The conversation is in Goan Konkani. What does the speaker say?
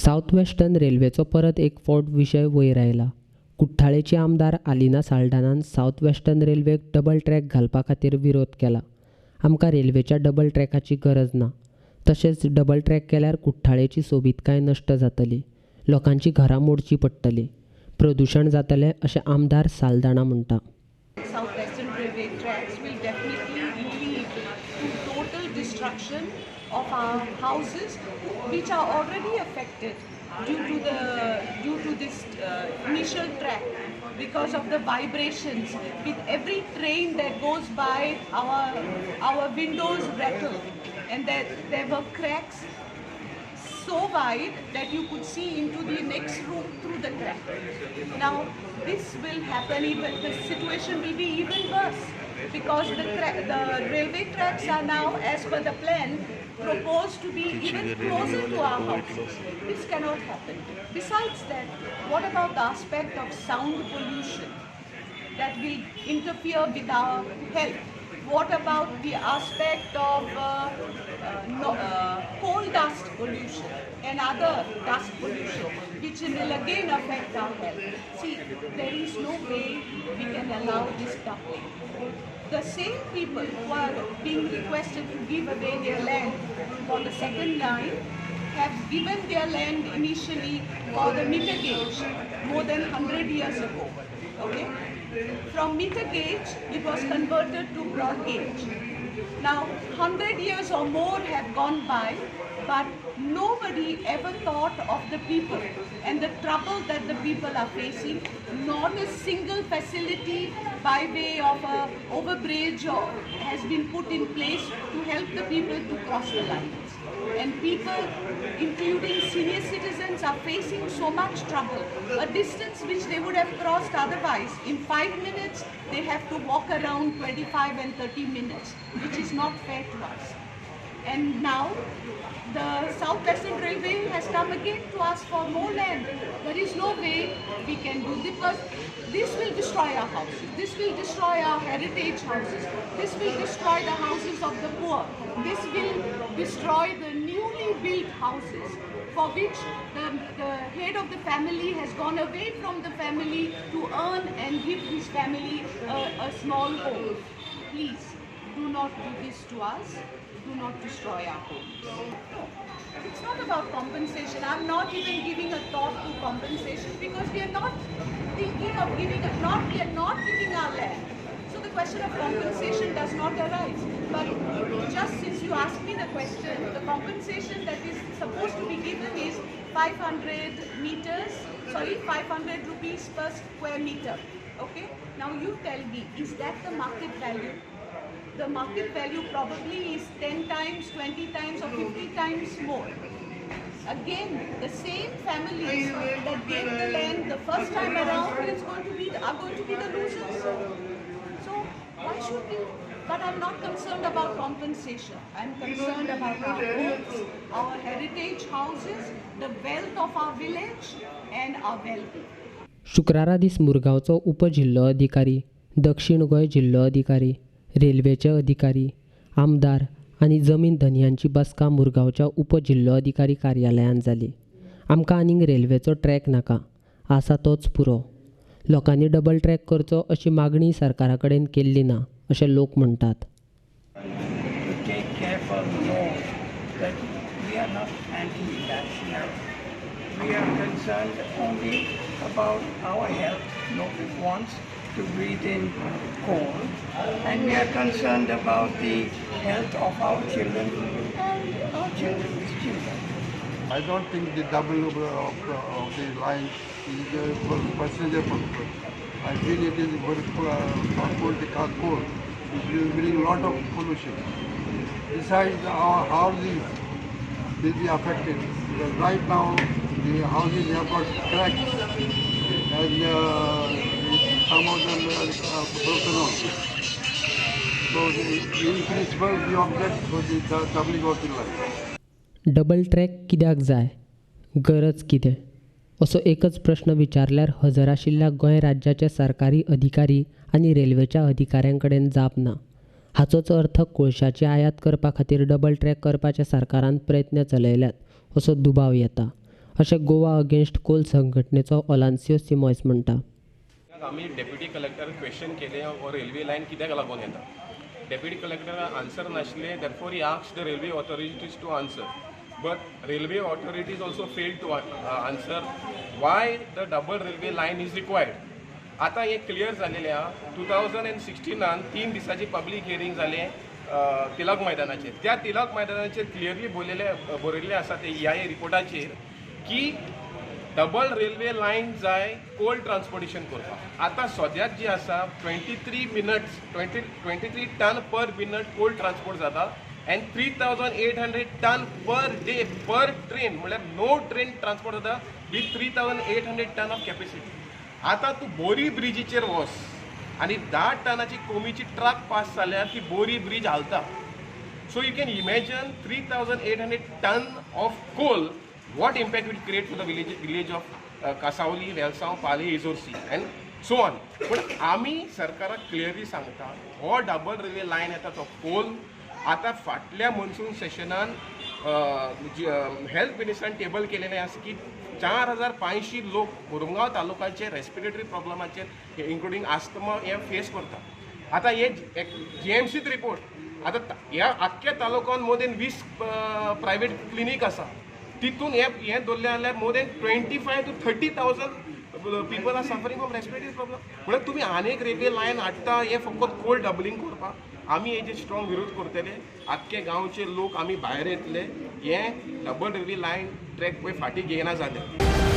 सावथ वेस्टर्न रेल्वेचो परत एक फावट विशय वयर आयला. कुठ्ठाळेची आमदार Alina साल्डानान south western रेल्वेक double track घालपा खातीर विरोध केला. आमकां रेल्वेच्या डबल ट्रॅकाची गरज ना. तशेंच डबल ट्रॅक केल्यार कुठ्ठाळेची सोबीतकाय नश्ट जातली, लोकांची घरां मोडची पडटली, प्रदुशण जातलें अशें आमदार साल्दाना म्हणटा. South Western Railway tracks will definitely lead to total destruction of our houses, which are already affected due to this initial track because of the vibrations. With every train that goes by, our windows rattle, and there were cracks so wide that you could see into the next room through the crack. Now, this will happen even, the situation will be even worse because the railway tracks are now, as per the plan, proposed to be even closer to our houses. This cannot happen. Besides that, what about the aspect of sound pollution that will interfere with our health? What about the aspect of no, coal dust pollution and other dust pollution, which will again affect our health? See, there is no way we can allow this doubling. The same people who are being requested to give away their land for the second line have given their land initially for the meter gauge more than 100 years ago. Okay? From meter gauge, it was converted to broad gauge. Now, 100 years or more have gone by, but nobody ever thought of the people and the trouble that the people are facing. Not a single facility by way of a overbridge or has been put in place to help the people to cross the lines. And people, including senior citizens, are facing so much trouble. A distance which they would have crossed otherwise in 5 minutes, they have to walk around 25 and 30 minutes, which is not fair to us. And now the South Western Railway has come again to ask for more land. There is no way we can do this because this will destroy our houses. This will destroy our heritage houses. This will destroy the houses of the poor. This will destroy the newly built houses for which the head of the family has gone away from the family to earn and give his family a small home. Please do not do this to us. Do not destroy our homes. No, it's not about compensation. I'm not even giving a thought to compensation because we are not thinking of giving, a, not, we are not giving our land. So the question of compensation does not arise. But just since you asked me the question, the compensation that is supposed to be given is 500 meters, sorry, ₹500 per square meter. Okay? Now you tell me, is that the market value? The market value probably is 10 times, 20 times or 50 times more. Again, the same families that gave the land the first time around is going to be are going to be the losers. So why should we? But I'm not concerned about compensation. I'm concerned about our homes, our heritage houses, the wealth of our village, and our well-being. शुक्रारा दीस मुरगांवचो उपजिल्लो अधिकारी, दक्षिण गोंय जिल्लो अधिकारी, रेल्वेचे अधिकारी, आमदार आनी जमीन धनयांची बसका मुरगांवच्या उपजिल्लो अधिकारी कार्यालयांत जाली. आमकां आनीक रेल्वेचो ट्रॅक नाका, आसा तोच पुरो. लोकांनी डबल ट्रॅक करचो अशी मागणी सरकारा कडेन केल्ली ना अशें लोक म्हणटात. To take careful note that we are not anti-national. We are concerned only about our health. Nobody wants to breathe in coal. And we are concerned about the health of our children and our children's children. I don't think the double of the line is for passenger purpose. I feel it is for transport the coal. It will bring lot of pollution. Besides, our houses will be affected because right now the houses have got cracks and some of them are broken also. So in principle, we object for the doubling of the line. Double track कित्याक जाय, गरज कितें, असो एकच प्रश्न विचारल्यार हजर आशिल्ल्या गोंय राज्याचे सरकारी अधिकारी आनी रेल्वेच्या अधिकाऱ्यां कडेन जाप ना. हाचोच अर्थ कोळशाची आयात करपा खातीर डबल ट्रॅक करपाचे सरकारान प्रयत्न चलयल्यात असो दुबाव येता. अशें गोवा अगेन्स्ट कोल संघटनेचो ओलान्सियो सिमॉयस म्हणटा. आमी डेप्युटी कलेक्टर क्वेश्चन केले हो रेल्वे लायन कित्याक लागून येता. डेप्युटी कलेक्टर आन्सर नासले, therefore he asked the railway authorities to answer, but railway authorities also fail to answer why the double railway line is required. आतां हें क्लियर जालेलें आहा. 2016 3 दिसांची पब्लीक हियरींग जालें तिलक मैदानाचेर. त्या तिलक मैदानाचेर क्लियरली बरयल्लें आसा ते ईआयए रिपोर्टाचेर की डबल रेल्वे लायन जाय कोल ट्रान्सपोर्टेशन करपाक. आतां सद्याक जी आसा 23 ton per minute coal transport जाता and 3800 ton per day per train, म्हणल्यार नो ट्रेन ट्रान्सपोर्ट जाता with 3800 ton of capacity. आतां तूं बोरी ब्रिजीचेर वच आनी 10 टनाची कोमीची ट्रक पास जाल्यार ती बोरी ब्रीज हालता. So you can imagine 3800 ton of coal, what impact will create for the village of Cansaulim, Velsao, Palem, Izorci and so on. पण आमी सरकाराक क्लियरली सांगता हो डबल रेल्वे लायन येता तो कोल आतां फाटल्या मनसून सेशनान हेल्थ मिनिस्टरान टेबल केलेलें आसा की 4500 लोक मुरगांव तालुकाचे रेस्पिरेटरी प्रॉब्लमाचेर इंक्लुडींग आस्थमा हे फेस करता. आतां हे जीएमसीत रिपोर्ट आतां ह्या आख्ख्या तालुक्यान मोर देन 20 प्रायवेट क्लिनीक आसा, तितून हे दवरलें जाल्यार more than 25 to 30,000 people are suffering from respiratory problem. म्हणल्यार तुमी आनी एक रेल्वे लायन हाडटा हे फकत कोल डबलिंग करपाक. आमी हेजे स्ट्रॉंग विरोध करतले. आख्खे गांवचे लोक आमी भायर येतले. हे डबल रेल्वे लायन ट्रॅक पळय फाटीं घेयना जाल्यार.